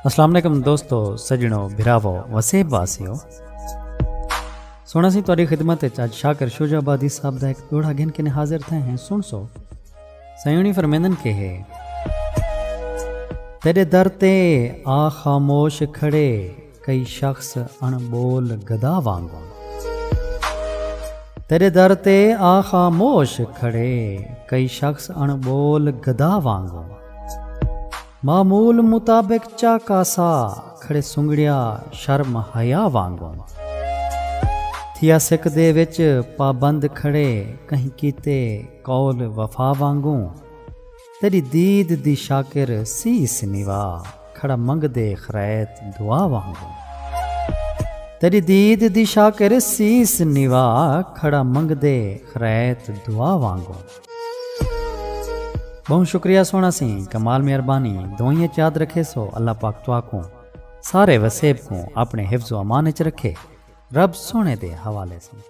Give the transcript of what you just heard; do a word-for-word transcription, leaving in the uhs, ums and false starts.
السلام علیکم دوستو، سجنو، بھراوو، وسیب واسیو۔ سونا سی تہاڈی خدمت وچ اج شاکر شجاع آبادی صاحب دا ایک دوہڑا گھن کے حاضر تھے ہیں، سن سو۔ سیونی فرمیندن کے ہے، تیرے در تے آ خاموش کھڑے کئی شخص اݨ ٻول گدا وانگوں۔ تیرے در تے آ خاموش کھڑے کئی شخص اݨ ٻول گدا وانگوں۔ معمول مطابق چاکاسا کھڑے سنگڑیا شرم حیا وانگوں۔ تھیا سک دے وچ پابند کھڑے کہیں کیتے قول وفا وانگوں۔ تیݙی دید دی شاکر سیس نیوا کھڑا منگدے خریت دعا وانگوں۔ تیݙی دید دی شاکر سیس نیوا کھڑا منگدے خریت دعا وانگوں۔ بہوں شکریہ سونا سی، کمال مہربانی، دعائیں چ یاد رکھے سو۔ اللہ پاک تواکوں سارے وسیب کوں اپنے حفظ و امان وچ رکھے۔ رب سونے دے حوالے سوں۔